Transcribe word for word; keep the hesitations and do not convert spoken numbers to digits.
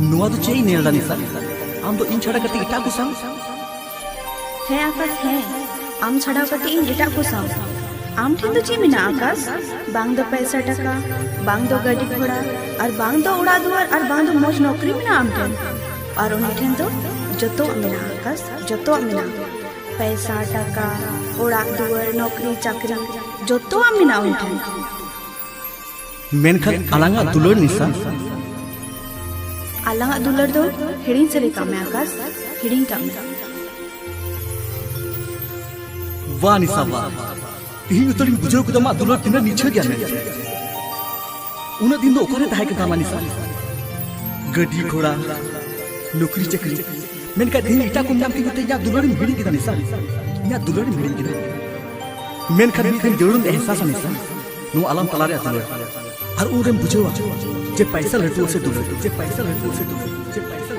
ᱱᱚᱣᱟ ᱫᱚ ᱪᱮᱫ ᱤᱧ ᱧᱮᱞ ᱮᱫᱟ ᱱᱤᱥᱟ? ᱟᱢ ᱫᱚ ᱤᱧ ᱪᱷᱟᱰᱟ ᱠᱟᱛᱮ ᱮᱴᱟᱜ ᱠᱚ ᱥᱟᱶ? ᱦᱮᱸ ᱟᱠᱟᱥ, ᱦᱮᱸ, ᱟᱢ ᱪᱷᱟᱰᱟᱣ ᱠᱟᱛᱮ ᱤᱧ ᱮᱴᱟᱜ ᱠᱚ ᱥᱟᱶ᱾ ᱟᱢ ᱴᱷᱮᱱ ᱫᱚ ᱪᱮᱫ ᱢᱮᱱᱟᱜᱼᱟ ᱟᱠᱟᱥ? ᱵᱟᱝ ᱫᱚ ᱯᱟᱭᱥᱟ ᱴᱟᱠᱟ, ᱵᱟᱝ ᱫᱚ ᱜᱟᱹᱰᱤ ᱜᱷᱚᱲᱟ, ᱟᱨ ᱵᱟᱝ ᱫᱚ ᱚᱲᱟᱜ ᱫᱩᱣᱟᱹᱨ, ᱟᱨ ᱵᱟᱝ ᱫᱚ ᱢᱚᱡᱽ ᱱᱚᱠᱨᱤ ᱢᱮᱱᱟᱜᱼᱟ ᱟᱢ ᱴᱷᱮᱱ᱾ ᱟᱨ ᱩᱱᱤ ᱴᱷᱮᱱ ᱫᱚ ᱡᱚᱛᱚᱣᱟᱜ ᱢᱮᱱᱟᱜᱼᱟ ᱟᱠᱟᱥ, ᱡᱚᱛᱚᱣᱟᱜ ᱢᱮᱱᱟᱜᱼᱟ᱾ ᱯᱟᱭᱥᱟ ᱴᱟᱠᱟ, ᱚᱲᱟᱜ ᱫᱩᱣᱟᱹᱨ, ᱱᱚᱠᱨᱤ ᱪᱟᱠᱨᱤ, ᱡᱚᱛᱚᱣᱟᱜ ᱢᱮᱱᱟᱜᱼᱟ ᱩᱱᱤ ᱴᱷᱮᱱ᱾ ᱢᱮᱱᱠᱷᱟᱱ ᱟᱞᱟᱝᱟᱜ ᱫᱩᱞᱟᱹᱲ ᱱᱤᱥᱟ? ᱟᱞᱟᱝᱟᱜ ᱫᱩᱞᱟᱹᱲ ᱫᱚ ᱦᱤᱲᱤᱧ ᱥᱟᱹᱨᱤ ᱠᱟᱜ ᱢᱮ ᱟᱠᱟᱥ, ᱦᱤᱲᱤᱧ ᱠᱟᱜ ᱢᱮ᱾ ᱣᱟ ᱱᱤᱥᱟ ᱣᱟ, ᱛᱤᱦᱤᱧ ᱩᱛᱟᱹᱨᱤᱧ ᱵᱩᱡᱷᱟᱹᱣ ᱠᱮᱫᱟ ᱟᱢᱟᱜ ᱫᱩᱞᱟᱹᱲ ᱛᱤᱱᱟᱹᱜ ᱱᱤᱪᱷᱟᱹ ᱜᱮᱭᱟ ᱢᱮᱱᱛᱮ᱾ ᱩᱱᱟᱹᱜ ᱫᱤᱱ ᱫᱚ ᱚᱠᱟᱨᱮ ᱛᱟᱦᱮᱸ ᱠᱟᱱ ᱛᱟᱢᱟ ᱱᱤᱥᱟ? ᱜᱟᱹᱰᱤ ᱜᱷᱚᱲᱟ, ᱱᱚᱠᱨᱤ ᱪᱟᱹᱠᱨᱤ, ᱢᱮᱱᱠᱷᱟᱱ ᱛᱮᱦᱮᱧ ᱮᱴᱟᱜ ᱠᱚᱢ ᱧᱟᱢ ᱠᱮᱫ ᱠᱷᱟᱹᱛᱤᱨ ᱤᱧᱟᱹᱜ ᱫᱩᱞᱟᱹᱲᱮᱢ ᱦᱤᱲᱤᱧ ᱠᱮᱫᱟ ᱱᱤᱥᱟ, ᱤᱧᱟᱹᱜ ᱫᱩᱞᱟᱹᱲᱮᱢ ᱦᱤᱲᱤᱧ ᱠᱮᱫᱟ᱾ ᱢᱮᱱᱠᱷᱟᱱ ᱢᱤᱫ ᱫᱤᱱ ᱡᱟᱹᱨᱩᱲᱮᱢ ᱮᱦᱥᱟᱥᱟ ᱱᱤᱥᱟ, ᱱᱚᱣᱟ ᱟᱞᱟᱝ ᱛᱟᱞᱟ ᱨᱮᱭᱟᱜ ᱫᱩᱞᱟᱹᱲ᱾ ᱟᱨ ᱩᱱᱨᱮᱢ ᱵᱩᱡᱷᱟᱹᱣᱟ ᱡᱮ ᱯᱟᱭᱥᱟ ᱞᱟᱹᱴᱩᱣᱟ ᱥᱮ ᱫᱩᱞᱟᱹᱲ, ᱡᱮ ᱯᱟᱭᱥᱟ ᱞᱟᱹᱴᱩᱣᱟ ᱥᱮ ᱫᱩᱞᱟᱹᱲ, ᱡᱮ ᱯᱟᱭᱥᱟ